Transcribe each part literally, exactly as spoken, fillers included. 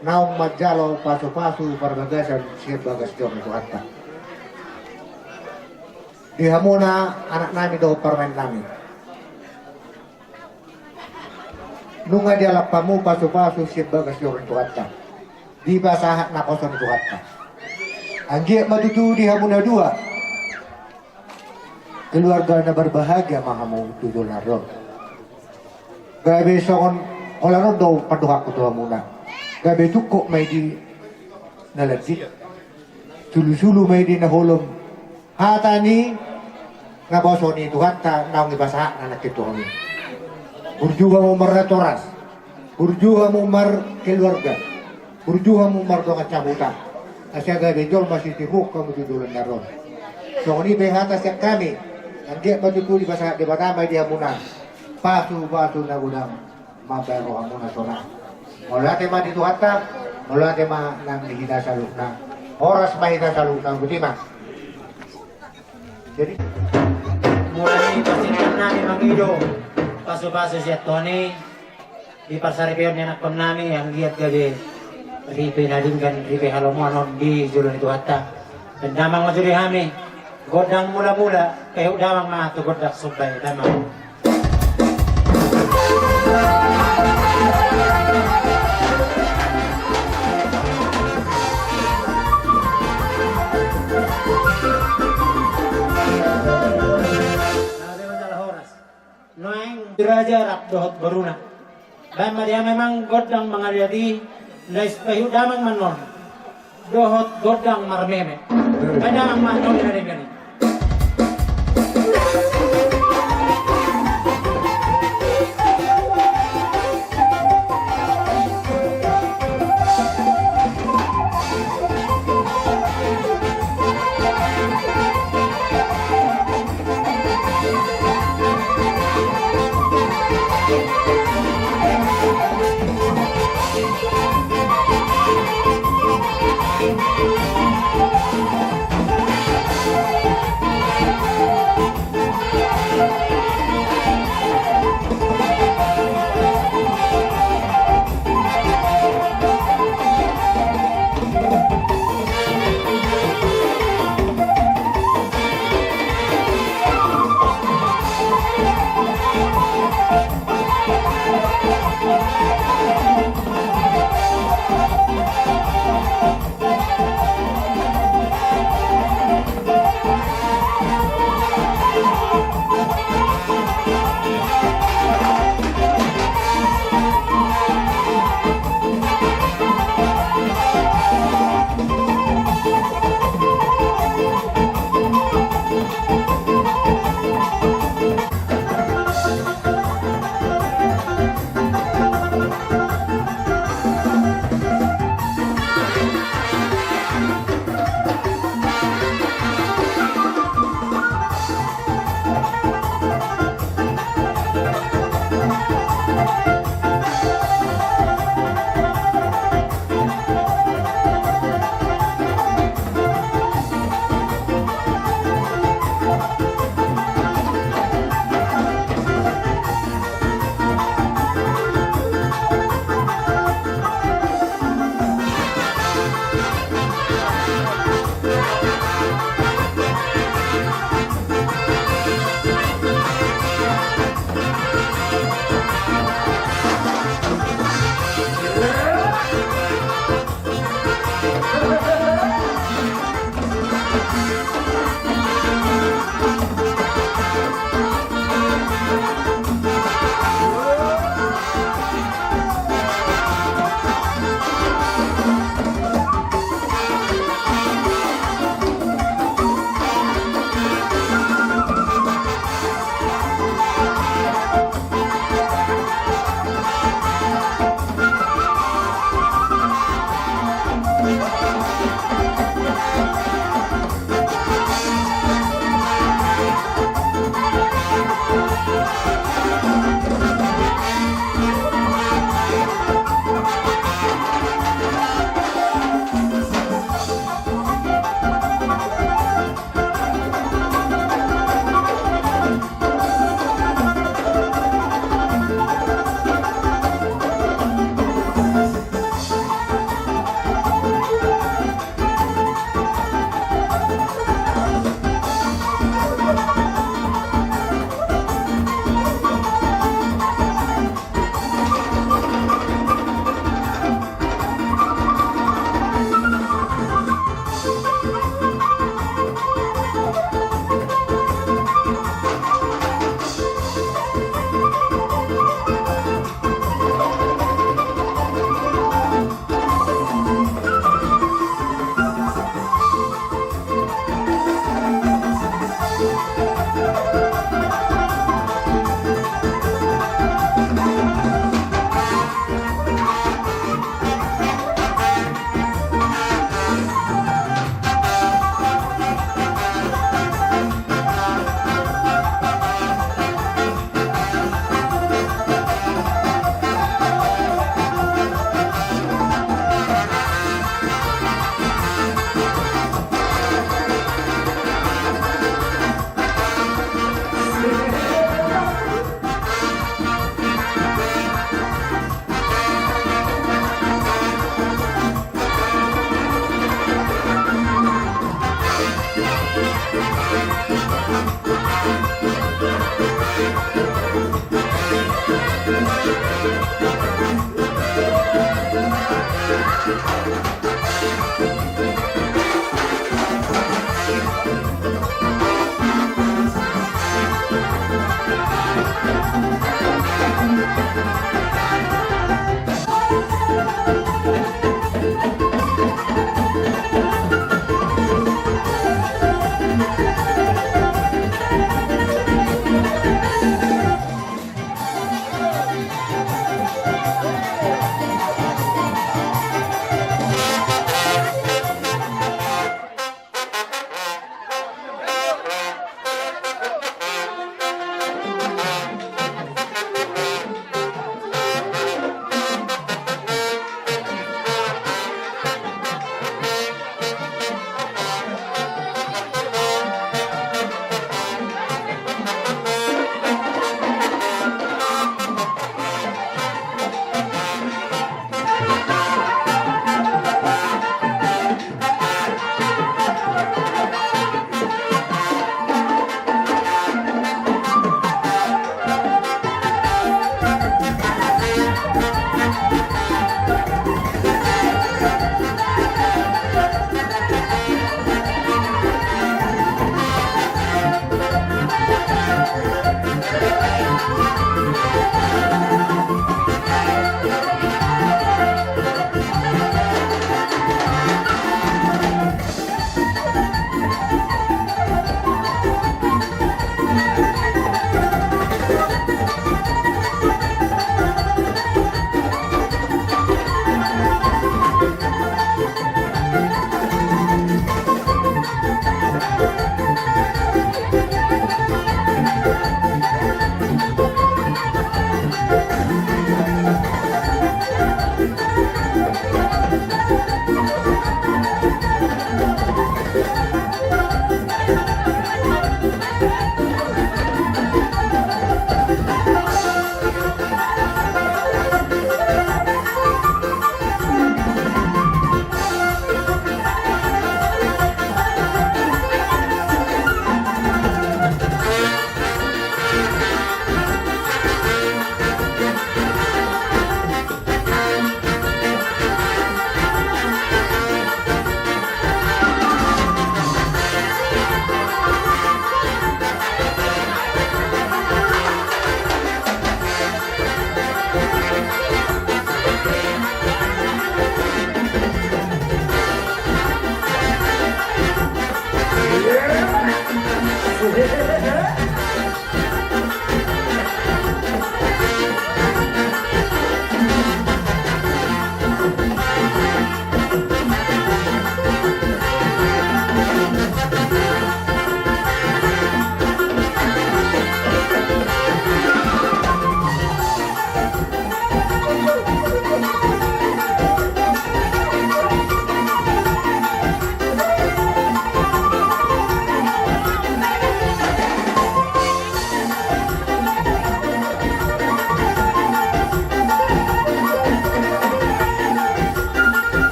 Naung manjalo pasu-pasu parbagason sian bagas joro ni Tuhanta. Di hamuna anak nami dohot parumaen nami. Nunga dialap hamu pasu-pasu sian bagas joro ni Tuhanta. Dipasahat naposo ni Tuhanta. Anggiat ma tutu di hamu na dua. Keluarga na berbahagia ma hamu tu joloan on. Gabe songon holan on do pandohanku tu hamuna. Gabe tungkot ma i di na lantik. Sulu-sulu ma i di na holom. Hata ni naposo ni Tuhanta naung dipasahat na nangkin tu hamu. Burju hamu marnatoras. Burju hamu markeluarga. Burju hamu mardongan sahuta. Asa gabe jolma sitiruon hamu tu joloan on. Songon i pe hata sian hami. Anggiat ma tutu dipasahat Debata ma i di hamuna pasu-pasu na godang. Mambahen rohamuna sonang. Mauliate ma di Tuhanta. Mauliate ma nang di hita saluhutna. Horas ma hita saluhutna. Boti ma. Jadi, mulai pasingan nami mangido pasu-pasu sian Tuhan i. Di parsaripeon ni anakkon nami, anggiat gabe ripe na denggan, ripe halomoan on di jolo ni Tuhanta. Bahen damang ma jo di hami gondang mula-mula, pahihut damang ma tu gondang somba i, damang. Naeng raja rap dohot boruna. Bahen ma di hami memang gondang mangaliat i, laos pahihut damang ma annon dohot gondang marmeme. Bahen damang ma annon di na denggan i.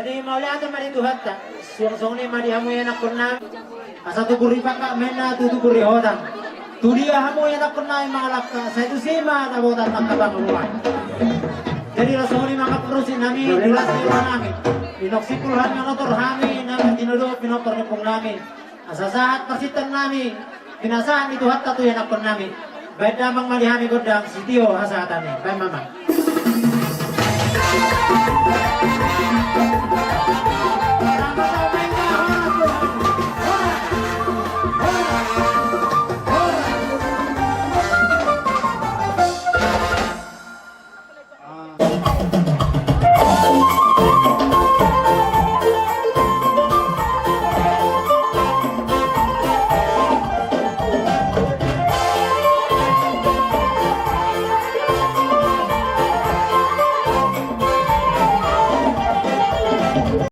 Mauliate ma di Tuhanta. Suang songon i ma di hamu ianakkon nami. Asa tubu ri pangka menna tu tubu ri hotang. Tu dia hamu ianakkon nami mangalangka, sai tusi ma dapotan angka panguruan. Jadi ro songon i ma angka parmusik nami, di las ni roha nami. Inok simpul hami, onotor hami, nami tinodo pinompar ni ompung nami. Asa sahat parsinta nami, pinasahat ni Tuhanta tu ianakkon nami. Baen damang ma di hami gondang sitio hasahatan i. Baen ma amang.